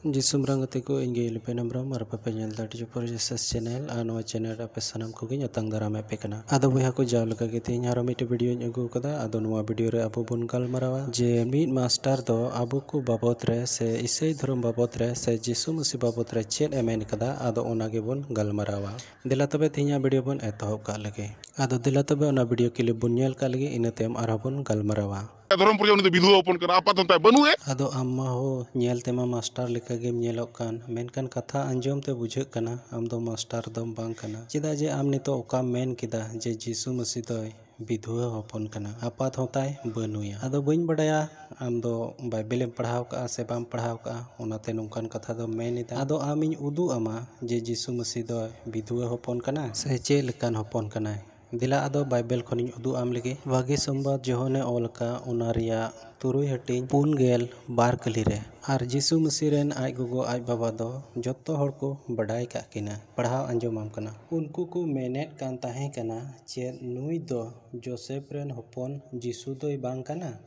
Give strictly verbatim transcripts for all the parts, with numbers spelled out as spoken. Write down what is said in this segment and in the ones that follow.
ᱡᱤᱥᱩᱢ ᱨᱟᱝ ᱜᱟᱛᱮ ᱠᱚ, ᱤᱧ ᱜᱮ ᱤᱞᱤᱯᱮᱱ ᱦᱮᱢᱵᱨᱚᱢ ᱟᱨ ᱟᱯᱮ ᱯᱮ ᱧᱮᱞ ᱫᱟ ᱴᱤᱡᱩ ᱯᱚᱨᱤᱡᱮᱥ ᱪᱮᱱᱮᱞ᱾ ᱟᱨ ᱱᱚᱣᱟ ᱪᱮᱱᱮᱞ ᱨᱮ ᱟᱯᱮ ᱥᱟᱱᱟᱢ ᱠᱚᱜᱮᱧ ᱟᱛᱟᱝ ᱫᱟᱨᱟᱢᱮᱫ ᱯᱮ ᱠᱟᱱᱟ᱾ ᱟᱫᱚ ᱵᱚᱭᱦᱟ ᱠᱚ, ᱡᱟᱣ ᱞᱮᱠᱟ ᱜᱮ ᱛᱮᱦᱮᱧ ᱟᱨᱚ ᱢᱤᱫᱴᱮᱡ ᱵᱷᱤᱰᱤᱭᱳᱧ ᱟᱹᱜᱩ ᱟᱠᱟᱫᱟ᱾ ᱟᱫᱚ ᱱᱚᱣᱟ ᱵᱷᱤᱰᱤᱭᱳ ᱨᱮ ᱟᱵᱚ ᱵᱚᱱ ᱜᱟᱞᱢᱟᱨᱟᱣᱟ ᱡᱮ ᱢᱤᱫ ᱢᱟᱥᱴᱟᱨ ᱫᱚ ᱟᱵᱚ ᱠᱚ ᱵᱟᱵᱚᱛ ᱨᱮ ᱥᱮ ᱤᱥᱟᱹᱭ ᱫᱷᱚᱨᱚᱢ ᱵᱟᱵᱚᱛ ᱨᱮ ᱥᱮ ᱡᱤᱥᱩ ᱢᱟᱹᱥᱤ ᱵᱟᱵᱚᱛ ᱨᱮ ᱪᱮᱫ ᱮ ᱢᱮᱱ ᱠᱟᱫᱟ᱾ ᱟᱫᱚ ᱚᱱᱟ ᱜᱮᱵᱚᱱ ᱜᱟᱞᱢᱟᱨᱟᱣᱟ᱾ ᱫᱮᱞᱟ ᱛᱚᱵᱮ ᱛᱮᱦᱮᱧᱟᱜ ᱵᱷᱤᱰᱤᱭᱳ ᱵᱚᱱ ᱮᱛᱚᱦᱚᱵ ᱠᱟᱜ ᱞᱮᱜᱮ᱾ ᱟᱫᱚ ᱫᱮᱞᱟ ᱛᱚᱵᱮ ᱚᱱᱟ ᱵᱷᱤᱰᱤᱭᱳ ᱠᱞᱤᱯ ᱵᱚᱱ ᱧᱮᱞ ᱠᱟᱜ ᱞᱮᱜᱮ, ᱤᱱᱟᱹ ᱛᱟᱭᱚᱢ ᱟᱨᱦᱚᱸ ᱵᱚᱱ ᱜᱟᱞᱢᱟᱨᱟᱣᱟ᱾ ᱫᱷᱚᱨᱚᱢ ᱯᱨᱚᱡᱟ ᱩᱱᱤ ᱫᱚ ᱵᱤᱫᱷᱩᱣᱟᱹ ᱦᱚᱯᱚᱱ ᱠᱟᱱᱟ, ᱟᱯᱟᱛ ᱦᱚᱸ ᱛᱟᱭ ᱵᱟᱹᱱᱩᱜ ᱮ᱾ ᱟᱫᱚ ᱟᱢ ᱢᱟ ᱦᱳ ᱧᱮᱞ ᱛᱮᱢᱟ ᱢᱟᱥᱴᱟᱨ ᱞᱮᱠᱟ ᱜᱮᱢ ᱧᱮᱞᱚᱜ ᱠᱟᱱ, ᱢᱮᱱᱠᱷᱟᱱ ᱠᱟᱛᱷᱟ ᱟᱸᱡᱚᱢ ᱛᱮ ᱵᱩᱡᱷᱟᱹᱜ ᱠᱟᱱᱟ ᱟᱢ ᱫᱚ ᱢᱟᱥᱴᱟᱨ ᱫᱚᱢ ᱵᱟᱝ ᱠᱟᱱᱟ᱾ ᱪᱮᱫᱟᱜ ᱡᱮ ᱟᱢ ᱱᱤᱛᱚᱜ ᱚᱠᱟᱢ ᱢᱮᱱ ᱠᱮᱫᱟ ᱡᱮ ᱡᱤᱥᱩ ᱢᱟᱹᱥᱤ ᱫᱚᱭ ᱵᱤᱫᱷᱩᱣᱟᱹ ᱦᱚᱯᱚᱱ ᱠᱟᱱᱟ, ᱟᱯᱟᱛ ᱦᱚᱸ ᱛᱟᱭ ᱵᱟᱹᱱᱩᱭᱟ᱾ ᱟᱫᱚ ᱵᱟᱹᱧ ᱵᱟᱰᱟᱭᱟ ᱟᱢ ᱫᱚ ᱵᱟᱭᱵᱮᱞᱮᱢ ᱯᱟᱲᱦᱟᱣ ᱠᱟᱜᱼᱟ ᱥᱮ ᱵᱟᱢ ᱯᱟᱲᱦᱟᱣ ᱠᱟᱜᱼᱟ, ᱚᱱᱟᱛᱮ ᱱᱚᱝᱠᱟᱱ ᱠᱟᱛᱷᱟ ᱫᱚᱢ ᱢᱮᱱ ᱮᱫᱟ᱾ ᱟᱫᱚ ᱟᱢᱤᱧ ᱩᱫᱩᱜ ᱟᱢᱟ ᱡᱮ ᱡᱤᱥᱩ ᱢᱟᱹᱥᱤ ᱫᱚᱭ ᱵᱤᱫᱷᱩᱣᱟᱹ ᱦᱚᱯᱚᱱ ᱠᱟᱱᱟ ᱥᱮ ᱪᱮᱫ ᱞᱮᱠᱟᱱ ᱦᱚᱯᱚᱱ ᱠᱟᱱᱟᱭ᱾ ᱫᱮᱞᱟ ᱟᱫᱚ ᱵᱟᱭᱵᱮᱞ ᱠᱷᱚᱱᱤᱧ ᱩᱫᱩᱜ ᱟᱢ ᱞᱮᱜᱮ᱾ ᱵᱷᱟᱹᱜᱤ ᱥᱚᱢᱵᱟᱫ ᱡᱳᱦᱟᱱᱮ ᱚᱞ ᱟᱠᱟᱫ, ᱚᱱᱟ ᱨᱮᱭᱟᱜ ᱛᱩᱨᱩᱭ ᱦᱟᱹᱴᱤᱧ ᱯᱩᱱ ᱜᱮᱞ ᱵᱟᱨ ᱠᱟᱹᱞᱤ ᱨᱮ, ᱟᱨ ᱡᱤᱥᱩ ᱢᱟᱹᱥᱤ ᱨᱮᱱ ᱟᱡ ᱜᱚᱜᱚ ᱟᱡ ᱵᱟᱵᱟ ᱫᱚ ᱡᱚᱛᱚ ᱦᱚᱲ ᱠᱚ ᱵᱟᱰᱟᱭ ᱠᱟᱜ ᱠᱤᱱᱟ᱾ ᱯᱟᱲᱦᱟᱣ ᱟᱸᱡᱚᱢᱟᱢ ᱠᱟᱱᱟ᱾ ᱩᱱᱠᱩ ᱠᱚ ᱢᱮᱱᱮᱫ ᱠᱟᱱ ᱛᱟᱦᱮᱸ ᱠᱟᱱᱟ, ᱪᱮᱫ ᱱᱩᱭ ᱫᱚ ᱡᱳᱥᱮᱯ ᱨᱮᱱ ᱦᱚᱯᱚᱱ ᱡᱤᱥᱩ ᱫᱚᱭ ᱵᱟᱝ ᱠᱟᱱᱟ?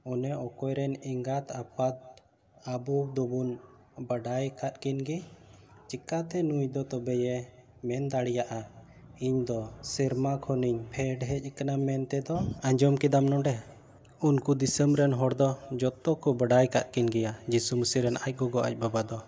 ᱚᱱᱮ ᱚᱠᱚᱭ ᱨᱮᱱ ᱮᱸᱜᱟᱛ ᱟᱯᱟᱛ ᱟᱵᱚ ᱫᱚᱵᱚᱱ ᱵᱟᱰᱟᱭ ᱠᱟᱫ ᱠᱤᱱ ᱜᱮ, ᱪᱤᱠᱟᱛᱮ ᱱᱩᱭ ᱫᱚ ᱛᱚᱵᱮᱭᱮ ᱢᱮᱱ ᱫᱟᱲᱮᱭᱟᱜᱼᱟ, ᱤᱧ ᱫᱚ ᱥᱮᱨᱢᱟ ᱠᱷᱚᱱᱤᱧ ᱯᱷᱮᱰ ᱦᱮᱡ ᱟᱠᱟᱱᱟ ᱢᱮᱱᱛᱮ ᱫᱚ? ᱟᱸᱡᱚᱢ ᱠᱮᱫᱟᱢ ᱱᱚᱰᱮ? ᱩᱱᱠᱩ ᱫᱤᱥᱚᱢ ᱨᱮᱱ ᱦᱚᱲ ᱫᱚ ᱡᱚᱛᱚ ᱠᱚ ᱵᱟᱰᱟᱭ ᱠᱟᱜ ᱠᱤᱱ ᱜᱮᱭᱟ, ᱡᱤᱥᱩ ᱢᱟᱹᱥᱤ ᱨᱮᱱ ᱟᱡ ᱜᱚᱜᱚ ᱟᱡ ᱵᱟᱵᱟ ᱫᱚ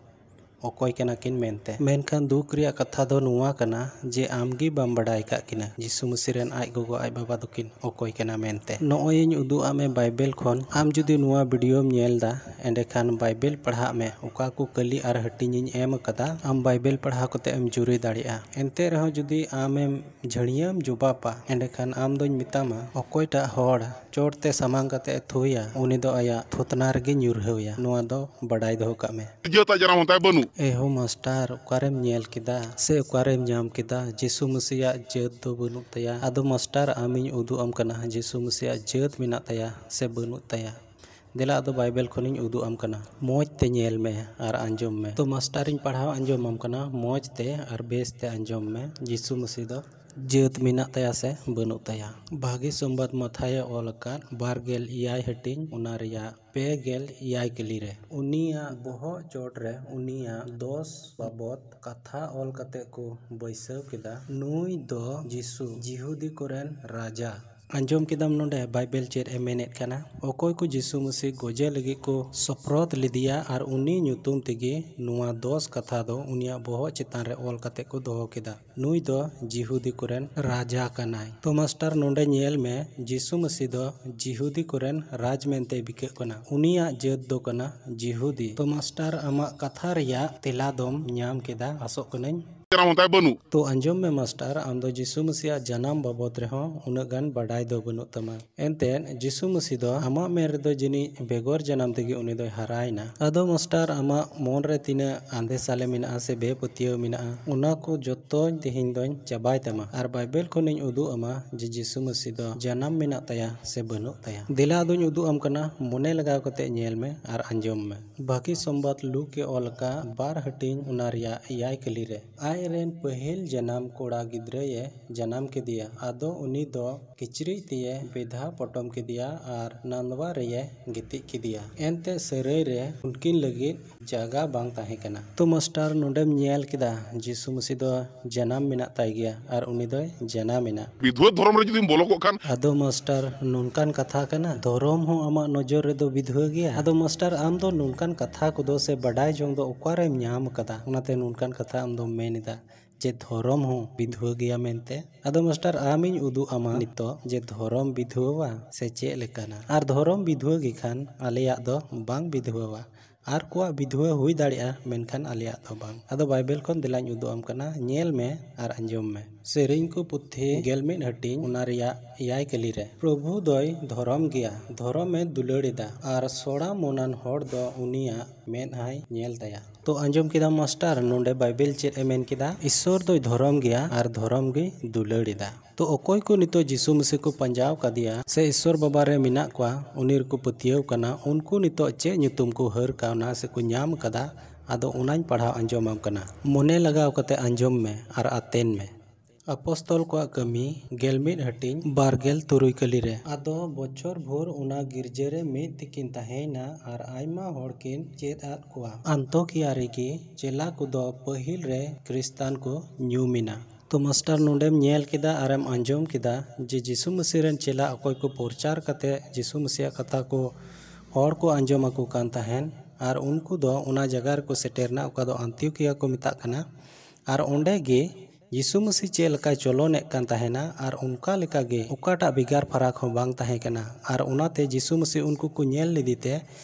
ᱚᱠᱚᱭ ᱠᱟᱱᱟ ᱠᱤᱱ ᱢᱮᱱᱛᱮ᱾ ᱢᱮᱱᱠᱷᱟᱱ ᱫᱩᱠ ᱨᱮᱭᱟᱜ ᱠᱟᱛᱷᱟ ᱫᱚ ᱱᱚᱣᱟ ᱠᱟᱱᱟ ᱡᱮ ᱟᱢ ᱜᱮ ᱵᱟᱢ ᱵᱟᱰᱟᱭ ᱠᱟᱜ ᱠᱤᱱᱟ, ᱡᱤᱥᱩ ᱢᱟᱹᱥᱤ ᱨᱮᱱ ᱟᱡ ᱜᱚᱜᱚ ᱟᱡ ᱵᱟᱵᱟ ᱫᱚᱠᱤᱱ ᱚᱠᱚᱭ ᱠᱟᱱᱟ ᱢᱮᱱᱛᱮ᱾ ᱱᱚᱜᱼᱚᱭ ᱤᱧ ᱩᱫᱩᱜ ᱟᱫ ᱢᱮ ᱵᱟᱭᱵᱮᱞ ᱠᱷᱚᱱ᱾ ᱟᱢ ᱡᱩᱫᱤ ᱱᱚᱣᱟ ᱵᱷᱤᱰᱤᱭᱳᱢ ᱧᱮᱞ ᱫᱟ, ᱮᱸᱰᱮᱠᱷᱟᱱ ᱵᱟᱭᱵᱮᱞ ᱯᱟᱲᱦᱟᱜ ᱢᱮ᱾ ᱚᱠᱟ ᱠᱚ ᱠᱟᱹᱞᱤ ᱟᱨ ᱦᱟᱹᱴᱤᱧ ᱤᱧ ᱮᱢ ᱟᱠᱟᱫᱟ, ᱟᱢ ᱵᱟᱭᱵᱮᱞ ᱯᱟᱲᱦᱟᱣ ᱠᱟᱛᱮ ᱮᱢ ᱡᱩᱨᱤ ᱫᱟᱲᱮᱭᱟᱜᱼᱟ᱾ ᱮᱱᱛᱮ ᱨᱮᱦᱚᱸ ᱡᱩᱫᱤ ᱟᱢᱮᱢ ᱡᱷᱟᱹᱲᱭᱟᱹᱢ ᱡᱚᱵᱟᱵᱟ, ᱮᱸᱰᱮᱠᱷᱟᱱ ᱟᱢ ᱫᱚᱧ ᱢᱮᱛᱟᱢᱟ, ᱚᱠᱚᱭᱴᱟᱜ ᱦᱚᱲ ᱪᱚᱴ ᱛᱮ ᱥᱟᱢᱟᱝ ᱠᱟᱛᱮ ᱮ ᱛᱷᱩᱭᱟ, ᱩᱱᱤ ᱫᱚ ᱟᱭᱟᱜ ᱛᱷᱩᱛᱱᱟ ᱨᱮᱜᱮ ᱧᱩᱨᱦᱟᱹᱣᱭᱟ᱾ ᱱᱚᱣᱟ ᱫᱚ ᱵᱟᱰᱟᱭ ᱫᱚᱦᱚ ᱠᱟᱜ ᱢᱮ᱾ ᱡᱟᱹᱛ ᱟᱜ ᱡᱟᱱᱟᱢ ᱦᱚᱸ ᱛᱟᱭ ᱵᱟᱹᱱᱩᱜ᱾ ᱮᱦᱳ ᱢᱟᱥᱴᱟᱨ, ᱚᱠᱟᱨᱮᱢ ᱧᱮᱞ ᱠᱮᱫᱟ ᱥᱮ ᱚᱠᱟᱨᱮᱢ ᱧᱟᱢ ᱠᱮᱫᱟ ᱡᱤᱥᱩ ᱢᱟᱹᱥᱤᱭᱟᱜ ᱡᱟᱹᱛ ᱫᱚ ᱵᱟᱹᱱᱩᱜ ᱛᱟᱭᱟ? ᱟᱫᱚ ᱢᱟᱥᱴᱟᱨ, ᱟᱢᱤᱧ ᱩᱫᱩᱜ ᱟᱢ ᱠᱟᱱᱟ ᱡᱤᱥᱩ ᱢᱟᱹᱥᱤᱭᱟᱜ ᱡᱟᱹᱛ ᱢᱮᱱᱟᱜ ᱛᱟᱭᱟ ᱥᱮ ᱵᱟᱹᱱᱩᱜ ᱛᱟᱭᱟ᱾ ᱫᱮᱞᱟ ᱟᱫᱚ ᱵᱟᱭᱵᱮᱞ ᱠᱷᱚᱱᱤᱧ ᱩᱫᱩᱜ ᱟᱢ ᱠᱟᱱᱟ, ᱢᱚᱡᱽ ᱛᱮ ᱧᱮᱞ ᱢᱮ ᱟᱨ ᱟᱸᱡᱚᱢ ᱢᱮ᱾ ᱛᱚ ᱢᱟᱥᱴᱟᱨᱤᱧ ᱯᱟᱲᱦᱟᱣ ᱟᱸᱡᱚᱢ ᱟᱢ ᱠᱟᱱᱟ, ᱢᱚᱡᱽ ᱛᱮ ᱟᱨ ᱵᱮᱥ ᱛᱮ ᱟᱸᱡᱚᱢ ᱢᱮ᱾ ᱡᱤᱥᱩ ᱢᱟᱹᱥᱤ ᱫᱚ ᱡᱟᱹᱛ ᱢᱮᱱᱟᱜ ᱛᱟᱭᱟ ᱥᱮ ᱵᱟᱹᱱᱩᱜ ᱛᱟᱭᱟ᱾ ᱵᱷᱟᱹᱜᱤ ᱥᱚᱢᱵᱟᱫ ᱢᱟᱛᱷᱟᱭᱮ ᱚᱞ ᱟᱠᱟᱫ ᱵᱟᱨ ᱜᱮᱞ ᱮᱭᱟᱭ ᱦᱟᱹᱴᱤᱧ, ᱚᱱᱟ ᱨᱮᱭᱟᱜ ᱯᱮ ᱜᱮᱞ ᱮᱭᱟᱭ ᱠᱟᱹᱞᱤ ᱨᱮ᱾ ᱩᱱᱤᱭᱟᱜ ᱵᱚᱦᱚᱜ ᱪᱚᱴ ᱨᱮ ᱩᱱᱤᱭᱟᱜ ᱫᱚᱥ ᱵᱟᱵᱚᱛ ᱠᱟᱛᱷᱟ ᱚᱞ ᱠᱟᱛᱮ ᱠᱚ ᱵᱟᱹᱭᱥᱟᱹᱣ ᱠᱮᱫᱟ, "ᱱᱩᱭ ᱫᱚ ᱡᱤᱥᱩ, ᱡᱤᱦᱩᱫᱤ ᱠᱚᱨᱮᱱ ᱨᱟᱡᱟ᱾" ᱟᱸᱡᱚᱢ ᱠᱮᱫᱟᱢ ᱱᱚᱰᱮ ᱵᱟᱭᱵᱮᱞ ᱪᱮᱫ ᱮ ᱢᱮᱱᱮᱫ ᱠᱟᱱᱟ? ᱚᱠᱚᱭ ᱠᱚ ᱡᱤᱥᱩ ᱢᱟᱹᱥᱤ ᱜᱚᱡᱮ ᱞᱟᱹᱜᱤᱫ ᱠᱚ ᱥᱚᱯᱨᱚᱫ ᱞᱮᱫᱮᱭᱟ ᱟᱨ ᱩᱱᱤ ᱧᱩᱛᱩᱢ ᱛᱮᱜᱮ ᱱᱚᱣᱟ ᱫᱚᱥ ᱠᱟᱛᱷᱟ ᱫᱚ ᱩᱱᱤᱭᱟᱜ ᱵᱚᱦᱚᱜ ᱪᱮᱛᱟᱱ ᱨᱮ ᱚᱞ ᱠᱟᱛᱮ ᱠᱚ ᱫᱚᱦᱚ ᱠᱮᱫᱟ, "ᱱᱩᱭ ᱫᱚ ᱡᱤᱦᱩᱫᱤ ᱠᱚᱨᱮᱱ ᱨᱟᱡᱟ ᱠᱟᱱᱟᱭ᱾" ᱛᱚ ᱢᱟᱥᱴᱟᱨ, ᱱᱚᱰᱮ ᱧᱮᱞ ᱢᱮ, ᱡᱤᱥᱩ ᱢᱟᱹᱥᱤ ᱫᱚ ᱡᱤᱦᱩᱫᱤ ᱠᱚᱨᱮᱱ ᱨᱟᱡᱽ ᱢᱮᱱᱛᱮ ᱵᱤᱠᱟᱹᱜ ᱠᱟᱱᱟ᱾ ᱩᱱᱤᱭᱟᱜ ᱡᱟᱹᱛ ᱫᱚ ᱠᱟᱱᱟ ᱡᱤᱦᱩᱫᱤ᱾ ᱛᱚ ᱢᱟᱥᱴᱟᱨ, ᱟᱢᱟᱜ ᱠᱟᱛᱷᱟ ᱨᱮᱭᱟᱜ ᱛᱮᱞᱟ ᱫᱚᱢ ᱧᱟᱢ ᱠᱮᱫᱟ, ᱟᱥᱚᱜ ᱠᱟᱹᱱᱟᱹᱧ᱾ ᱡᱟᱱᱟᱢ ᱦᱚᱸ ᱛᱟᱭ ᱵᱟᱹᱱᱩᱜ᱾ ᱛᱚ ᱟᱸᱡᱚᱢ ᱢᱮ ᱢᱟᱥᱴᱟᱨ, ᱟᱢ ᱫᱚ ᱡᱤᱥᱩ ᱢᱟᱹᱥᱤᱭᱟᱜ ᱡᱟᱱᱟᱢ ᱵᱟᱵᱚᱫ ᱨᱮᱦᱚᱸ ᱩᱱᱟᱹᱜ ᱜᱟᱱ ᱵᱟᱰᱟᱭ ᱫᱚ ᱵᱟᱹᱱᱩᱜ ᱛᱟᱢᱟ᱾ ᱮᱱᱛᱮᱫ ᱡᱤᱥᱩ ᱢᱟᱹᱥᱤ ᱫᱚ ᱟᱢᱟᱜ ᱢᱮᱱ ᱨᱮᱫᱚ ᱡᱟᱹᱱᱤᱡ ᱵᱮᱜᱚᱨ ᱡᱟᱱᱟᱢ ᱛᱮᱜᱮ ᱩᱱᱤ ᱫᱚᱭ ᱦᱟᱨᱟᱭᱮᱱᱟ᱾ ᱟᱫᱚ ᱢᱟᱥᱴᱟᱨ, ᱟᱢᱟᱜ ᱢᱚᱱ ᱨᱮ ᱛᱤᱱᱟᱹᱜ ᱟᱸᱫᱮ ᱥᱟᱞᱮ ᱢᱮᱱᱟᱜᱼᱟ ᱥᱮ ᱵᱮᱯᱟᱹᱛᱭᱟᱹᱣ ᱢᱮᱱᱟᱜᱼᱟ, ᱚᱱᱟ ᱠᱚ ᱡᱚᱛᱚᱧ ᱛᱮᱦᱮᱧ ᱫᱚᱧ ᱪᱟᱵᱟᱭ ᱛᱟᱢᱟ ᱟᱨ ᱵᱟᱭᱵᱮᱞ ᱠᱷᱚᱱᱤᱧ ᱩᱫᱩᱜ ᱟᱢᱟ ᱡᱮ ᱡᱤᱥᱩ ᱢᱟᱹᱥᱤ ᱫᱚ ᱡᱟᱱᱟᱢ ᱢᱮᱱᱟᱜ ᱛᱟᱭᱟ ᱥᱮ ᱵᱟᱹᱱᱩᱜ ᱛᱟᱭᱟ᱾ ᱫᱮᱞᱟ ᱟᱫᱚᱧ ᱩᱫᱩᱜ ᱟᱢ ᱠᱟᱱᱟ, ᱢᱚᱱᱮ ᱞᱟᱜᱟᱣ ᱠᱟᱛᱮ ᱧᱮᱞ ᱢᱮ ᱟᱨ ᱟᱸᱡᱚᱢ ᱢᱮ᱾ ᱵᱷᱟᱹᱜᱤ ᱥᱚᱢᱵᱟᱫ ᱞᱩᱠ ᱮ ᱚᱞ ᱟᱠᱟᱫ ᱵᱟᱨ ᱦᱟᱹᱴᱤᱧ, ᱚᱱᱟ ᱨᱮᱭᱟᱜ ᱮᱭᱟᱭ ᱠᱟᱹᱞᱤ ᱨᱮ, ᱟᱡ ᱨᱮᱱ ᱯᱟᱹᱦᱤᱞ ᱡᱟᱱᱟᱢ ᱠᱚᱲᱟ ᱜᱤᱫᱽᱨᱟᱹᱭᱮ ᱡᱟᱱᱟᱢ ᱠᱮᱫᱮᱭᱟ᱾ ᱟᱫᱚ ᱩᱱᱤ ᱫᱚ ᱠᱤᱪᱨᱤᱡ ᱛᱮᱭᱮ ᱵᱮᱫᱷᱟ ᱯᱚᱴᱚᱢ ᱠᱮᱫᱮᱭᱟ ᱟᱨ ᱱᱟᱸᱫᱣᱟ ᱨᱮᱭᱮ ᱜᱤᱛᱤᱡ ᱠᱮᱫᱮᱭᱟ᱾ ᱮᱱᱛᱮ ᱥᱟᱹᱨᱟᱹᱭ ᱨᱮ ᱩᱱᱠᱤᱱ ᱞᱟᱹᱜᱤᱫ ᱡᱟᱭᱜᱟ ᱵᱟᱝ ᱛᱟᱦᱮᱸ ᱠᱟᱱᱟ᱾ ᱛᱚ ᱢᱟᱥᱴᱟᱨ, ᱱᱚᱰᱮᱢ ᱧᱮᱞ ᱠᱮᱫᱟ ᱡᱤᱥᱩ ᱢᱟᱹᱥᱤ ᱫᱚ ᱡᱟᱱᱟᱢ ᱢᱮᱱᱟᱜ ᱛᱟᱭ ᱜᱮᱭᱟ ᱟᱨ ᱩᱱᱤ ᱫᱚᱭ ᱡᱟᱱᱟᱢ ᱮᱱᱟ᱾ ᱵᱤᱫᱷᱣᱟᱹ ᱫᱷᱚᱨᱚᱢ ᱨᱮ ᱡᱩᱫᱤᱢ ᱵᱚᱞᱚ ᱠᱚᱜ ᱠᱷᱟᱱ᱾ ᱟᱫᱚ ᱢᱟᱥᱴᱟᱨ, ᱱᱚᱝᱠᱟᱱ ᱠᱟᱛᱷᱟ ᱠᱟᱱᱟ, ᱫᱷᱚᱨᱚᱢ ᱦᱚᱸ ᱟᱢᱟᱜ ᱱᱚᱡᱚᱨ ᱨᱮᱫᱚ ᱵᱤᱫᱷᱣᱟᱹ ᱜᱮᱭᱟ? ᱟᱫᱚ ᱢᱟᱥᱴᱟᱨ, ᱟᱢ ᱫᱚ ᱱᱚᱝᱠᱟᱱ ᱠᱟᱛᱷᱟ ᱠᱚᱫᱚ ᱥᱮ ᱵᱟᱰᱟᱭ ᱡᱚᱝ ᱫᱚ ᱚᱠᱟᱨᱮᱢ ᱧᱟᱢ ᱟᱠᱟᱫᱟ? ᱚᱱᱟᱛᱮ ᱱᱚᱝᱠᱟᱱ ᱠᱟᱛᱷᱟ ᱟᱢ ᱫᱚᱢ ᱢᱮᱱ ᱮᱫᱟ ᱡᱮ ᱫᱷᱚᱨᱚᱢ ᱦᱚᱸ ᱵᱤᱫᱷᱣᱟᱹ ᱜᱮᱭᱟ ᱢᱮᱱᱛᱮ᱾ ᱟᱫᱚ ᱢᱟᱥᱴᱟᱨ, ᱟᱢᱤᱧ ᱩᱫᱩᱜ ᱟᱢᱟ ᱱᱤᱛᱚᱜ ᱡᱮ ᱫᱷᱚᱨᱚᱢ ᱵᱤᱫᱷᱣᱟᱹᱣᱟ ᱥᱮ ᱪᱮᱫ ᱞᱮᱠᱟᱱᱟ᱾ ᱟᱨ ᱫᱷᱚᱨᱚᱢ ᱵᱤᱫᱷᱣᱟᱹ ᱜᱮ ᱠᱷᱟᱱ ᱟᱞᱮᱭᱟᱜ ᱫᱚ ᱵᱟᱝ ᱵᱤᱫᱷᱣᱟᱹᱣᱟ᱾ ᱟᱨ ᱠᱚᱣᱟᱜ ᱵᱤᱫᱷᱣᱟᱹ ᱦᱩᱭ ᱫᱟᱲᱮᱭᱟᱜᱼᱟ, ᱢᱮᱱᱠᱷᱟᱱ ᱟᱞᱮᱭᱟᱜ ᱫᱚ ᱵᱟᱝ᱾ ᱟᱫᱚ ᱵᱟᱭᱵᱮᱞ ᱠᱷᱚᱱ ᱫᱮᱞᱟᱧ ᱩᱫᱩᱜ ᱟᱢ ᱠᱟᱱᱟ, ᱧᱮᱞ ᱢᱮ ᱟᱨ ᱟᱸᱡᱚᱢ ᱢᱮ᱾ ᱥᱮᱨᱮᱧ ᱠᱚ ᱯᱩᱛᱷᱤ ᱜᱮᱞ ᱢᱤᱫ ᱦᱟᱹᱴᱤᱧ, ᱚᱱᱟ ᱨᱮᱭᱟᱜ ᱮᱭᱟᱭ ᱠᱟᱹᱞᱤ ᱨᱮ, ᱯᱨᱚᱵᱷᱩ ᱫᱚᱭ ᱫᱷᱚᱨᱚᱢ ᱜᱮᱭᱟ, ᱫᱷᱚᱨᱚᱢᱮ ᱫᱩᱞᱟᱹᱲ ᱮᱫᱟ, ᱟᱨ ᱥᱚᱲᱟ ᱢᱚᱱᱟᱱ ᱦᱚᱲ ᱫᱚ ᱩᱱᱤᱭᱟᱜ ᱢᱮᱫᱦᱟᱭ ᱧᱮᱞ ᱛᱟᱭᱟ᱾ ᱛᱚ ᱟᱸᱡᱚᱢ ᱠᱮᱫᱟᱢ ᱢᱟᱥᱴᱟᱨ, ᱱᱚᱰᱮ ᱵᱟᱭᱵᱮᱞ ᱪᱮᱫ ᱮ ᱢᱮᱱ ᱠᱮᱫᱟ? ᱤᱥᱥᱚᱨ ᱫᱚᱭ ᱫᱷᱚᱨᱚᱢ ᱜᱮᱭᱟ ᱟᱨ ᱫᱷᱚᱨᱚᱢ ᱜᱮᱭ ᱫᱩᱞᱟᱹᱲ ᱮᱫᱟ᱾ ᱛᱚ ᱚᱠᱚᱭ ᱠᱚ ᱱᱤᱛᱚᱜ ᱡᱤᱥᱩ ᱢᱟᱹᱥᱤ ᱠᱚ ᱯᱟᱸᱡᱟᱣ ᱠᱟᱫᱮᱭᱟ ᱥᱮ ᱤᱥᱥᱚᱨ ᱵᱟᱵᱟ ᱨᱮ ᱢᱮᱱᱟᱜ ᱠᱚᱣᱟ, ᱩᱱᱤ ᱨᱮᱠᱚ ᱯᱟᱹᱛᱭᱟᱹᱣ ᱠᱟᱱᱟ, ᱩᱱᱠᱩ ᱱᱤᱛᱚᱜ ᱪᱮᱫ ᱧᱩᱛᱩᱢ ᱠᱚ ᱦᱟᱹᱨ ᱠᱟᱣᱱᱟ ᱥᱮ ᱠᱚ ᱧᱟᱢ ᱠᱟᱫᱟ? ᱟᱫᱚ ᱚᱱᱟᱧ ᱯᱟᱲᱦᱟᱣ ᱟᱸᱡᱚᱢ ᱟᱢ ᱠᱟᱱᱟ᱾ ᱢᱚᱱᱮ ᱞᱟᱜᱟᱣ ᱠᱟᱛᱮ ᱟᱸᱡᱚᱢ ᱢᱮ ᱟᱨ ᱟᱛᱮᱱ ᱢᱮ᱾ ᱟᱯᱚᱥᱛᱚᱞ ᱠᱚᱣᱟᱜ ᱠᱟᱹᱢᱤ, ᱜᱮᱞ ᱢᱤᱫ ᱦᱟᱹᱴᱤᱧ, ᱵᱟᱨ ᱜᱮᱞ ᱛᱩᱨᱩᱭ ᱠᱟᱹᱞᱤ ᱨᱮ᱾ ᱟᱫᱚ ᱵᱚᱪᱷᱚᱨ ᱵᱷᱳᱨ ᱚᱱᱟ ᱜᱤᱨᱡᱟᱹ ᱨᱮ ᱢᱤᱫ ᱛᱮᱠᱤᱱ ᱛᱟᱦᱮᱸᱭᱮᱱᱟ ᱟᱨ ᱟᱭᱢᱟ ᱦᱚᱲ ᱠᱤᱱ ᱪᱮᱫ ᱟᱫ ᱠᱚᱣᱟ᱾ ᱟᱱᱛᱳᱠᱤᱭᱟ ᱨᱮᱜᱮ ᱪᱮᱞᱟ ᱠᱚᱫᱚ ᱯᱟᱹᱦᱤᱞ ᱨᱮ ᱠᱷᱨᱤᱥᱛᱟᱱ ᱠᱚ ᱧᱩᱢ ᱮᱱᱟ᱾ ᱛᱚ ᱢᱟᱥᱴᱟᱨ, ᱱᱚᱰᱮᱢ ᱧᱮᱞ ᱠᱮᱫᱟ ᱟᱨᱮᱢ ᱟᱸᱡᱚᱢ ᱠᱮᱫᱟ ᱡᱮ ᱡᱤᱥᱩ ᱢᱟᱹᱥᱤ ᱨᱮᱱ ᱪᱮᱞᱟ ᱚᱠᱚᱭ ᱠᱚ ᱯᱨᱚᱪᱟᱨ ᱠᱟᱛᱮ ᱡᱤᱥᱩ ᱢᱟᱹᱥᱤᱭᱟᱜ ᱠᱟᱛᱷᱟ ᱠᱚ ᱦᱚᱲ ᱠᱚ ᱟᱸᱡᱚᱢ ᱟᱠᱚ ᱠᱟᱱ ᱛᱟᱦᱮᱱ, ᱟᱨ ᱩᱱᱠᱩ ᱫᱚ ᱚᱱᱟ ᱡᱟᱭᱜᱟ ᱨᱮᱠᱚ ᱥᱮᱴᱮᱨᱱᱟ, ᱚᱠᱟ ᱫᱚ ᱟᱱᱛᱤᱭᱳᱠᱤᱭᱟ ᱠᱚ ᱢᱮᱛᱟᱜ ᱠᱟᱱᱟ᱾ ᱟᱨ ᱚᱸᱰᱮ ᱜᱮ ᱡᱤᱥᱩ ᱢᱟᱹᱥᱤ ᱪᱮᱫ ᱞᱮᱠᱟᱭ ᱪᱚᱞᱚᱱᱮᱫ ᱠᱟᱱ ᱛᱟᱦᱮᱱᱟ, ᱟᱨ ᱚᱱᱠᱟ ᱞᱮᱠᱟ ᱜᱮ ᱚᱠᱟᱴᱟᱜ ᱵᱷᱮᱜᱟᱨ ᱯᱷᱟᱨᱟᱠ ᱦᱚᱸ ᱵᱟᱝ ᱛᱟᱦᱮᱸ ᱠᱟᱱᱟ᱾ ᱟᱨ ᱚᱱᱟᱛᱮ ᱡᱤᱥᱩ ᱢᱟᱹᱥᱤ ᱩᱱᱠᱩ ᱠᱚ ᱧᱮᱞ ᱞᱮᱫᱮ ᱛᱮ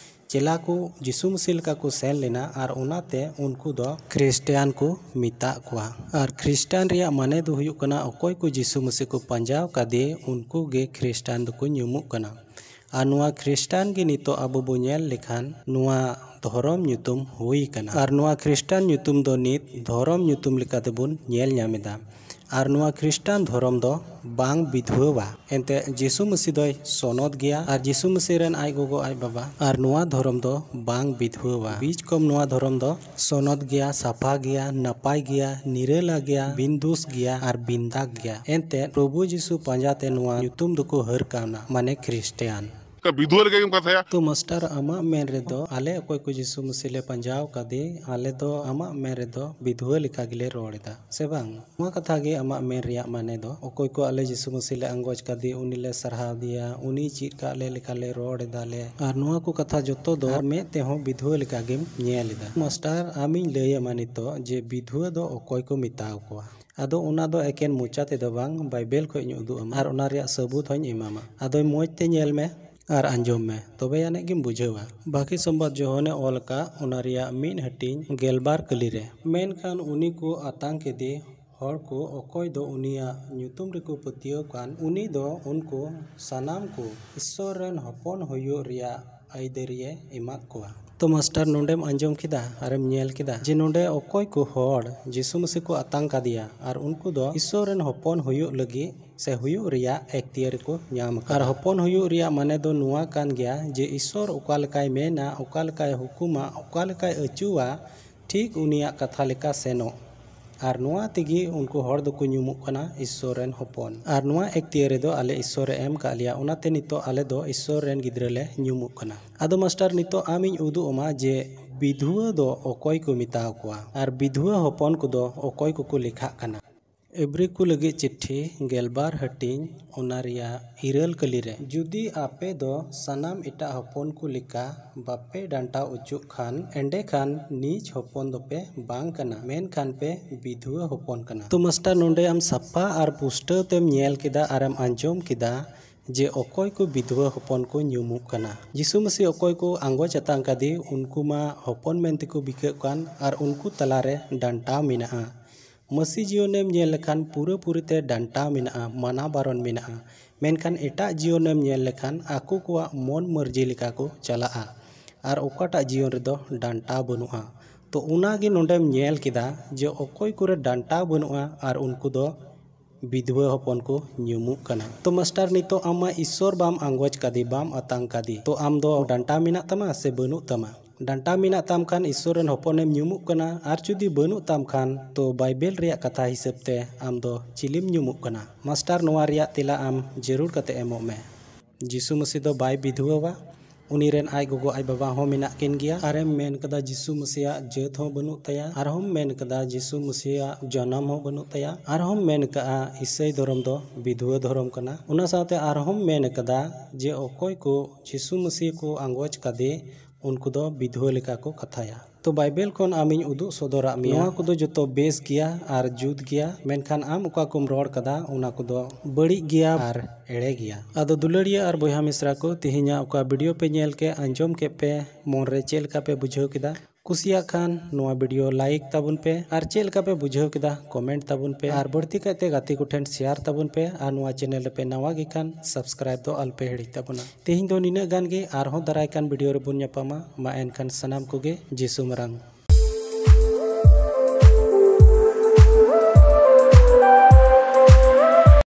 ᱪᱮᱞᱟ ᱠᱚ ᱡᱤᱥᱩ ᱢᱟᱹᱥᱤ ᱞᱮᱠᱟ ᱠᱚ ᱥᱮᱱ ᱞᱮᱱᱟ, ᱟᱨ ᱚᱱᱟᱛᱮ ᱩᱱᱠᱩ ᱫᱚ ᱠᱷᱨᱤᱥᱴᱟᱱ ᱠᱚ ᱢᱮᱛᱟᱜ ᱠᱚᱣᱟ᱾ ᱟᱨ ᱠᱷᱨᱤᱥᱴᱟᱱ ᱨᱮᱭᱟᱜ ᱢᱟᱱᱮ ᱫᱚ ᱦᱩᱭᱩᱜ ᱠᱟᱱᱟ, ᱚᱠᱚᱭ ᱠᱚ ᱡᱤᱥᱩ ᱢᱟᱹᱥᱤ ᱠᱚ ᱯᱟᱸᱡᱟᱣ ᱠᱟᱫᱮ, ᱩᱱᱠᱩ ᱜᱮ ᱠᱷᱨᱤᱥᱴᱟᱱ ᱫᱚᱠᱚ ᱧᱩᱢᱩᱜ ᱠᱟᱱᱟ᱾ ᱟᱨ ᱱᱚᱣᱟ ᱠᱷᱨᱤᱥᱴᱟᱱ ᱜᱮ ᱱᱤᱛᱚᱜ ᱟᱵᱚ ᱵᱚ ᱧᱮᱞ ᱞᱮᱠᱷᱟᱱ, ᱱᱚᱣᱟ ᱫᱷᱚᱨᱚᱢ ᱧᱩᱛᱩᱢ ᱦᱩᱭ ᱠᱟᱱᱟ᱾ ᱟᱨ ᱱᱚᱣᱟ ᱠᱷᱨᱤᱥᱴᱟᱱ ᱧᱩᱛᱩᱢ ᱫᱚ ᱱᱤᱛ ᱫᱷᱚᱨᱚᱢ ᱧᱩᱛᱩᱢ ᱞᱮᱠᱟ ᱛᱮᱵᱚᱱ ᱧᱮᱞ ᱧᱟᱢ ᱮᱫᱟ᱾ ᱟᱨ ᱱᱚᱣᱟ ᱠᱷᱨᱤᱥᱴᱟᱱ ᱫᱷᱚᱨᱚᱢ ᱫᱚ ᱵᱟᱝ ᱵᱤᱫᱷᱣᱟᱹᱣᱟ᱾ ᱮᱱᱛᱮ ᱡᱤᱥᱩ ᱢᱟᱹᱥᱤ ᱫᱚᱭ ᱥᱚᱱᱚᱛ ᱜᱮᱭᱟ, ᱟᱨ ᱡᱤᱥᱩ ᱢᱟᱹᱥᱤ ᱨᱮᱱ ᱟᱡ ᱜᱚᱜᱚ ᱟᱡ ᱵᱟᱵᱟ᱾ ᱟᱨ ᱱᱚᱣᱟ ᱫᱷᱚᱨᱚᱢ ᱫᱚ ᱵᱟᱝ ᱵᱤᱫᱷᱣᱟᱹᱣᱟ᱾ ᱵᱤᱡᱽ ᱠᱚᱢ ᱱᱚᱣᱟ ᱫᱷᱚᱨᱚᱢ ᱫᱚ ᱥᱚᱱᱚᱛ ᱜᱮᱭᱟ, ᱥᱟᱯᱷᱟ ᱜᱮᱭᱟ, ᱱᱟᱯᱟᱭ ᱜᱮᱭᱟ, ᱱᱤᱨᱟᱹᱞᱟ ᱜᱮᱭᱟ, ᱵᱤᱱᱫᱩᱥ ᱜᱮᱭᱟ, ᱟᱨ ᱵᱤᱱᱫᱟᱜ ᱜᱮᱭᱟ᱾ ᱮᱱᱛᱮ ᱯᱨᱚᱵᱷᱩ ᱡᱤᱥᱩ ᱯᱟᱸᱡᱟ ᱛᱮ ᱱᱚᱣᱟ ᱧᱩᱛᱩᱢ ᱫᱚᱠᱚ ᱦᱟᱹᱨ ᱠᱟᱣᱱᱟ, ᱢᱟᱱᱮ ᱠᱷᱨᱤᱥᱴᱟᱱ᱾ ᱵᱤᱫᱷᱣᱟᱹ ᱞᱮᱠᱟ ᱜᱮᱢ ᱠᱟᱛᱷᱟᱭᱟ᱾ ᱛᱚ ᱢᱟᱥᱴᱟᱨ, ᱟᱢᱟᱜ ᱢᱮᱱ ᱨᱮᱫᱚ ᱟᱞᱮ ᱚᱠᱚᱭ ᱠᱚ ᱡᱤᱥᱩ ᱢᱟᱹᱥᱤ ᱞᱮ ᱯᱟᱸᱡᱟᱣ ᱠᱟᱫᱮ, ᱟᱞᱮ ᱫᱚ ᱟᱢᱟᱜ ᱢᱮᱱ ᱨᱮᱫᱚ ᱵᱤᱫᱷᱣᱟᱹ ᱞᱮᱠᱟ ᱜᱮᱞᱮ ᱨᱚᱲ ᱮᱫᱟ, ᱥᱮ ᱵᱟᱝ? ᱱᱚᱣᱟ ᱠᱟᱛᱷᱟ ᱜᱮ ᱟᱢᱟᱜ ᱢᱮᱱ ᱨᱮᱭᱟᱜ ᱢᱟᱱᱮ ᱫᱚ? ᱚᱠᱚᱭ ᱠᱚ ᱟᱞᱮ ᱡᱤᱥᱩ ᱢᱟᱹᱥᱤ ᱞᱮ ᱟᱸᱜᱚᱪ ᱠᱟᱫᱮ, ᱩᱱᱤ ᱞᱮ ᱥᱟᱨᱦᱟᱣ ᱫᱮᱭᱟ, ᱩᱱᱤ ᱪᱮᱫ ᱠᱟᱜ ᱞᱮ ᱞᱮᱠᱟ ᱞᱮ ᱨᱚᱲ ᱮᱫᱟ ᱞᱮ, ᱟᱨ ᱱᱚᱣᱟ ᱠᱚ ᱠᱟᱛᱷᱟ ᱡᱚᱛᱚ ᱫᱚ ᱟᱨ ᱢᱮᱫ ᱛᱮᱦᱚᱸ ᱵᱤᱫᱷᱣᱟᱹ ᱞᱮᱠᱟ ᱜᱮᱢ ᱧᱮᱞ ᱮᱫᱟ᱾ ᱢᱟᱥᱴᱟᱨ, ᱟᱢᱤᱧ ᱞᱟᱹᱭ ᱟᱢᱟ ᱱᱤᱛᱚᱜ ᱡᱮ ᱵᱤᱫᱷᱣᱟᱹ ᱫᱚ ᱚᱠᱚᱭ ᱠᱚ ᱢᱮᱛᱟᱣ ᱠᱚᱣᱟ᱾ ᱟᱫᱚ ᱚᱱᱟ ᱫᱚ ᱮᱠᱮᱱ ᱢᱚᱪᱟ ᱛᱮᱫᱚ ᱵᱟᱝ, ᱵᱟᱭᱵᱮᱞ ᱠᱷᱚᱡ ᱤᱧ ᱩᱫᱩᱜ ᱟᱢᱟ ᱟᱨ ᱚᱱᱟ ᱨᱮᱭᱟᱜ ᱥᱟᱹᱵᱩᱛ ᱦᱚᱸᱧ ᱮᱢᱟᱢᱟ᱾ ᱟᱫᱚ ᱢᱚᱡᱽ ᱛᱮ ᱧᱮᱞ ᱢᱮ ᱟᱨ ᱟᱸᱡᱚᱢ ᱢᱮ, ᱛᱚᱵᱮ ᱟᱹᱱᱤᱡ ᱜᱮᱢ ᱵᱩᱡᱷᱟᱹᱣᱟ᱾ ᱵᱟᱹᱠᱤ ᱥᱚᱢᱵᱟᱫ ᱡᱳᱦᱟᱱᱮ ᱚᱞ ᱟᱠᱟᱫ, ᱚᱱᱟ ᱨᱮᱭᱟᱜ ᱢᱤᱫ ᱦᱟᱹᱴᱤᱧ, ᱜᱮᱞᱵᱟᱨ ᱠᱟᱹᱞᱤ ᱨᱮ᱾ ᱢᱮᱱᱠᱷᱟᱱ ᱩᱱᱤ ᱠᱚ ᱟᱛᱟᱝ ᱠᱮᱫᱮ ᱦᱚᱲ ᱠᱚ, ᱚᱠᱚᱭ ᱫᱚ ᱩᱱᱤᱭᱟᱜ ᱧᱩᱛᱩᱢ ᱨᱮᱠᱚ ᱯᱟᱹᱛᱭᱟᱹᱣ ᱠᱟᱱ, ᱩᱱᱤ ᱫᱚ ᱩᱱᱠᱩ ᱥᱟᱱᱟᱢ ᱠᱚ ᱤᱥᱥᱚᱨ ᱨᱮᱱ ᱦᱚᱯᱚᱱ ᱦᱩᱭᱩᱜ ᱨᱮᱭᱟᱜ ᱟᱹᱭᱫᱟᱹᱨᱤᱭᱮ ᱮᱢᱟᱫ ᱠᱚᱣᱟ᱾ ᱛᱚ ᱢᱟᱥᱴᱟᱨ, ᱱᱚᱰᱮᱢ ᱟᱸᱡᱚᱢ ᱠᱮᱫᱟ ᱟᱨᱮᱢ ᱧᱮᱞ ᱠᱮᱫᱟ ᱡᱮ ᱱᱚᱰᱮ ᱚᱠᱚᱭ ᱠᱚ ᱦᱚᱲ ᱡᱤᱥᱩ ᱢᱟᱹᱥᱤ ᱠᱚ ᱟᱛᱟᱝ ᱠᱟᱫᱮᱭᱟ, ᱟᱨ ᱩᱱᱠᱩ ᱫᱚ ᱤᱥᱥᱚᱨ ᱨᱮᱱ ᱦᱚᱯᱚᱱ ᱦᱩᱭᱩᱜ ᱞᱟᱹᱜᱤᱫ ᱥᱮ ᱦᱩᱭᱩᱜ ᱨᱮᱭᱟᱜ ᱮᱠᱛᱤᱭᱟᱹᱨ ᱠᱚ ᱧᱟᱢ ᱟᱠᱟᱫᱟ᱾ ᱟᱨ ᱦᱚᱯᱚᱱ ᱦᱩᱭᱩᱜ ᱨᱮᱭᱟᱜ ᱢᱟᱱᱮ ᱫᱚ ᱱᱚᱣᱟ ᱠᱟᱱ ᱜᱮᱭᱟ ᱡᱮ ᱤᱥᱥᱚᱨ ᱚᱠᱟ ᱞᱮᱠᱟᱭ ᱢᱮᱱᱟ, ᱚᱠᱟ ᱞᱮᱠᱟᱭ ᱦᱩᱠᱩᱢᱟ, ᱚᱠᱟ ᱞᱮᱠᱟᱭ ᱟᱹᱪᱩᱣᱟ, ᱴᱷᱤᱠ ᱩᱱᱤᱭᱟᱜ ᱠᱟᱛᱷᱟ ᱞᱮᱠᱟ ᱥᱮᱱᱚᱜ᱾ ᱟᱨ ᱱᱚᱣᱟ ᱛᱮᱜᱮ ᱩᱱᱠᱩ ᱦᱚᱲ ᱫᱚᱠᱚ ᱧᱩᱢᱩᱜ ᱠᱟᱱᱟ ᱤᱥᱥᱚᱨ ᱨᱮᱱ ᱦᱚᱯᱚᱱ᱾ ᱟᱨ ᱱᱚᱣᱟ ᱮᱠᱛᱤᱭᱟᱹᱨ ᱨᱮᱫᱚ ᱟᱞᱮ ᱤᱥᱥᱚᱨ ᱮ ᱮᱢ ᱠᱟᱜ ᱞᱮᱭᱟ, ᱚᱱᱟᱛᱮ ᱱᱤᱛᱚᱜ ᱟᱞᱮ ᱫᱚ ᱤᱥᱥᱚᱨ ᱨᱮᱱ ᱜᱤᱫᱽᱨᱟᱹ ᱞᱮ ᱧᱩᱢᱩᱜ ᱠᱟᱱᱟ᱾ ᱟᱫᱚ ᱢᱟᱥᱴᱟᱨ, ᱱᱤᱛᱚᱜ ᱟᱢᱤᱧ ᱩᱫᱩᱜ ᱟᱢᱟ ᱡᱮ ᱵᱤᱫᱷᱩᱣᱟᱹ ᱫᱚ ᱚᱠᱚᱭ ᱠᱚ ᱢᱮᱛᱟᱣ ᱠᱚᱣᱟ ᱟᱨ ᱵᱤᱫᱷᱩᱣᱟᱹ ᱦᱚᱯᱚᱱ ᱠᱚᱫᱚ ᱚᱠᱚᱭ ᱠᱚᱠᱚ ᱞᱮᱠᱷᱟᱜ ᱠᱟᱱᱟ᱾ ᱮᱵᱽᱨᱤ ᱠᱚ ᱞᱟᱹᱜᱤᱫ ᱪᱤᱴᱷᱤ ᱜᱮᱞᱵᱟᱨ ᱦᱟᱹᱴᱤᱧ, ᱚᱱᱟ ᱨᱮᱭᱟᱜ ᱤᱨᱟᱹᱞ ᱠᱟᱹᱞᱤ ᱨᱮ, ᱡᱩᱫᱤ ᱟᱯᱮ ᱫᱚ ᱥᱟᱱᱟᱢ ᱮᱴᱟᱜ ᱦᱚᱯᱚᱱ ᱠᱚ ᱞᱮᱠᱟ ᱵᱟᱯᱮ ᱰᱟᱱᱴᱟᱣ ᱚᱪᱚᱜ ᱠᱷᱟᱱ, ᱮᱸᱰᱮᱠᱷᱟᱱ ᱱᱤᱡ ᱦᱚᱯᱚᱱ ᱫᱚᱯᱮ ᱵᱟᱝ ᱠᱟᱱᱟ, ᱢᱮᱱᱠᱷᱟᱱ ᱯᱮ ᱵᱤᱫᱷᱩᱣᱟᱹ ᱦᱚᱯᱚᱱ ᱠᱟᱱᱟ᱾ ᱛᱚ ᱢᱟᱥᱴᱟᱨ, ᱱᱚᱰᱮ ᱟᱢ ᱥᱟᱯᱷᱟ ᱟᱨ ᱯᱩᱥᱴᱟᱹᱣ ᱛᱮᱢ ᱧᱮᱞ ᱠᱮᱫᱟ ᱟᱨᱮᱢ ᱟᱸᱡᱚᱢ ᱠᱮᱫᱟ ᱡᱮ ᱚᱠᱚᱭ ᱠᱚ ᱵᱤᱫᱷᱩᱣᱟᱹ ᱦᱚᱯᱚᱱ ᱠᱚ ᱧᱩᱢᱩᱜ ᱠᱟᱱᱟ᱾ ᱡᱤᱥᱩ ᱢᱟᱹᱥᱤ ᱚᱠᱚᱭ ᱠᱚ ᱟᱸᱜᱚᱪ ᱟᱛᱟᱝ ᱠᱟᱫᱮ, ᱩᱱᱠᱩ ᱢᱟ ᱦᱚᱯᱚᱱ ᱢᱮᱱᱛᱮᱠᱚ ᱵᱤᱠᱟᱹᱜ ᱠᱟᱱ ᱟᱨ ᱩᱱᱠᱩ ᱛᱟᱞᱟᱨᱮ ᱰᱟᱱᱴᱟᱣ ᱢᱮᱱᱟᱜᱼᱟ᱾ ᱢᱟᱹᱥᱤ ᱡᱤᱭᱚᱱᱮᱢ ᱧᱮᱞ ᱞᱮᱠᱷᱟᱱ ᱯᱩᱨᱟᱹᱯᱩᱨᱤ ᱛᱮ ᱰᱟᱱᱴᱟᱣ ᱢᱮᱱᱟᱜᱼᱟ, ᱢᱟᱱᱟ ᱵᱟᱨᱚᱱ ᱢᱮᱱᱟᱜᱼᱟ᱾ ᱢᱮᱱᱠᱷᱟᱱ ᱮᱴᱟᱜ ᱡᱤᱭᱚᱱᱮᱢ ᱧᱮᱞ ᱞᱮᱠᱷᱟᱱ ᱟᱠᱚ ᱠᱚᱣᱟᱜ ᱢᱚᱱ ᱢᱟᱹᱨᱡᱤ ᱞᱮᱠᱟ ᱠᱚ ᱪᱟᱞᱟᱜᱼᱟ ᱟᱨ ᱚᱠᱟᱴᱟᱜ ᱡᱤᱭᱚᱱ ᱨᱮᱫᱚ ᱰᱟᱱᱴᱟᱣ ᱵᱟᱹᱱᱩᱜᱼᱟ᱾ ᱛᱚ ᱚᱱᱟ ᱜᱮ ᱱᱚᱰᱮᱢ ᱧᱮᱞ ᱠᱮᱫᱟ ᱡᱮ ᱚᱠᱚᱭ ᱠᱚᱨᱮ ᱰᱟᱱᱴᱟᱣ ᱵᱟᱹᱱᱩᱜᱼᱟ ᱟᱨ ᱩᱱᱠᱩ ᱫᱚ ᱵᱤᱫᱷᱣᱟᱹ ᱦᱚᱯᱚᱱ ᱠᱚ ᱧᱩᱢᱩᱜ ᱠᱟᱱᱟ᱾ ᱛᱚ ᱢᱟᱥᱴᱟᱨ, ᱱᱤᱛᱚᱜ ᱟᱢ ᱢᱟ ᱤᱥᱥᱚᱨ ᱵᱟᱢ ᱟᱸᱜᱚᱪ ᱠᱟᱫᱮ, ᱵᱟᱢ ᱟᱛᱟᱝ ᱠᱟᱫᱮ, ᱛᱚ ᱟᱢ ᱫᱚ ᱰᱟᱱᱴᱟ ᱢᱮᱱᱟᱜ ᱛᱟᱢᱟ ᱥᱮ ᱵᱟᱹᱱᱩᱜ ᱛᱟᱢᱟ? ᱰᱟᱱᱴᱟ ᱢᱮᱱᱟᱜ ᱛᱟᱢ ᱠᱷᱟᱱ ᱤᱥᱥᱚᱨ ᱨᱮᱱ ᱦᱚᱯᱚᱱᱮᱢ ᱧᱩᱢᱩᱜ ᱠᱟᱱᱟ, ᱟᱨ ᱡᱩᱫᱤ ᱵᱟᱹᱱᱩᱜ ᱛᱟᱢ ᱠᱷᱟᱱ ᱛᱚ ᱵᱟᱭᱵᱮᱞ ᱨᱮᱭᱟᱜ ᱠᱟᱛᱷᱟ ᱦᱤᱥᱟᱹᱵ ᱛᱮ ᱟᱢ ᱫᱚ ᱪᱤᱞᱤᱢ ᱧᱩᱢᱩᱜ ᱠᱟᱱᱟ? ᱢᱟᱥᱴᱟᱨ, ᱱᱚᱣᱟ ᱨᱮᱭᱟᱜ ᱛᱮᱞᱟ ᱟᱢ ᱡᱟᱹᱨᱩᱲ ᱠᱟᱛᱮ ᱮᱢᱚᱜ ᱢᱮ᱾ ᱡᱤᱥᱩ ᱢᱟᱹᱥᱤ ᱫᱚ ᱵᱟᱭ ᱵᱤᱫᱷᱣᱟᱹᱣᱟ᱾ ᱩᱱᱤ ᱨᱮᱱ ᱟᱡ ᱜᱚᱜᱚ ᱟᱡ ᱵᱟᱵᱟ ᱦᱚᱸ ᱢᱮᱱᱟᱜ ᱠᱤᱱ ᱜᱮᱭᱟ᱾ ᱟᱨᱮᱢ ᱢᱮᱱ ᱠᱟᱫᱟ ᱡᱤᱥᱩ ᱢᱟᱹᱥᱤᱭᱟᱜ ᱡᱟᱹᱛ ᱦᱚᱸ ᱵᱟᱹᱱᱩᱜ ᱛᱟᱭᱟ, ᱟᱨᱦᱚᱸᱢ ᱢᱮᱱ ᱠᱟᱫᱟ ᱡᱤᱥᱩ ᱢᱟᱹᱥᱤᱭᱟᱜ ᱡᱟᱱᱟᱢ ᱦᱚᱸ ᱵᱟᱹᱱᱩᱜ ᱛᱟᱭᱟ, ᱟᱨᱦᱚᱸᱢ ᱢᱮᱱ ᱠᱟᱜᱼᱟ ᱤᱥᱟᱹᱭ ᱫᱷᱚᱨᱚᱢ ᱫᱚ ᱵᱤᱫᱷᱣᱟᱹ ᱫᱷᱚᱨᱚᱢ ᱠᱟᱱᱟ᱾ ᱚᱱᱟ ᱥᱟᱶᱛᱮ ᱟᱨᱦᱚᱸᱢ ᱢᱮᱱ ᱠᱟᱫᱟ ᱡᱮ ᱚᱠᱚᱭ ᱠᱚ ᱡᱤᱥᱩ ᱢᱟᱹᱥᱤ ᱠᱚ ᱟᱸᱜᱚᱪ ᱠᱟᱫᱮ, ᱩᱱᱠᱩ ᱫᱚ ᱵᱤᱫᱷᱣᱟᱹ ᱞᱮᱠᱟ ᱠᱚ ᱠᱟᱛᱷᱟᱭᱟ᱾ ᱛᱚ ᱵᱟᱭᱵᱮᱞ ᱠᱷᱚᱱ ᱟᱢᱤᱧ ᱩᱫᱩᱜ ᱥᱚᱫᱚᱨᱟᱜ ᱢᱮᱭᱟ, ᱱᱚᱣᱟ ᱠᱚᱫᱚ ᱡᱚᱛᱚ ᱵᱮᱥ ᱜᱮᱭᱟ ᱟᱨ ᱡᱩᱛ ᱜᱮᱭᱟ, ᱢᱮᱱᱠᱷᱟᱱ ᱟᱢ ᱚᱠᱟ ᱠᱚᱢ ᱨᱚᱲ ᱠᱟᱫᱟ ᱚᱱᱟ ᱠᱚᱫᱚ ᱵᱟᱹᱲᱤᱡ ᱜᱮᱭᱟ ᱟᱨ ᱮᱲᱮ ᱜᱮᱭᱟ᱾ ᱟᱫᱚ ᱫᱩᱞᱟᱹᱲᱤᱭᱟᱹ ᱟᱨ ᱵᱚᱭᱦᱟ ᱢᱤᱥᱨᱟ ᱠᱚ, ᱛᱮᱦᱮᱧᱟᱜ ᱚᱠᱟ ᱵᱷᱤᱰᱤᱭᱳ ᱯᱮ ᱧᱮᱞ ᱠᱮᱫ, ᱟᱸᱡᱚᱢ ᱠᱮᱫ ᱯᱮ, ᱢᱚᱱ ᱨᱮ ᱪᱮᱫ ᱞᱮᱠᱟ ᱯᱮ ᱵᱩᱡᱷᱟᱹᱣ ᱠᱮᱫᱟ? ᱠᱩᱥᱤᱭᱟᱜ ᱠᱷᱟᱱ ᱱᱚᱣᱟ ᱵᱷᱤᱰᱤᱭᱳ ᱞᱟᱭᱤᱠ ᱛᱟᱵᱚᱱ ᱯᱮ, ᱟᱨ ᱪᱮᱫ ᱞᱮᱠᱟ ᱯᱮ ᱵᱩᱡᱷᱟᱹᱣ ᱠᱮᱫᱟ ᱠᱚᱢᱮᱱᱴ ᱛᱟᱵᱚᱱ ᱯᱮ, ᱟᱨ ᱵᱟᱹᱲᱛᱤ ᱠᱟᱭᱛᱮ ᱜᱟᱛᱮ ᱠᱚᱴᱷᱮᱱ ᱥᱮᱭᱟᱨ ᱛᱟᱵᱚᱱ ᱯᱮ, ᱟᱨ ᱱᱚᱣᱟ ᱪᱮᱱᱮᱞ ᱨᱮᱯᱮ ᱱᱟᱣᱟ ᱜᱮ ᱠᱷᱟᱱ ᱥᱟᱵᱥᱠᱨᱟᱭᱤᱵ ᱫᱚ ᱟᱞᱚᱯᱮ ᱦᱤᱲᱤᱧ ᱛᱟᱵᱚᱱᱟ᱾ ᱛᱮᱦᱮᱧ ᱫᱚ ᱱᱤᱱᱟᱹᱜ ᱜᱟᱱ ᱜᱮ, ᱟᱨᱦᱚᱸ ᱫᱟᱨᱟᱭ ᱠᱟᱱ ᱵᱷᱤᱰᱤᱭᱳ ᱨᱮᱵᱚᱱ ᱧᱟᱯᱟᱢᱟ᱾ ᱢᱟ ᱮᱱᱠᱷᱟᱱ ᱥᱟᱱᱟᱢ ᱠᱚᱜᱮ ᱡᱤᱥᱩ ᱢᱟᱨᱟᱝ᱾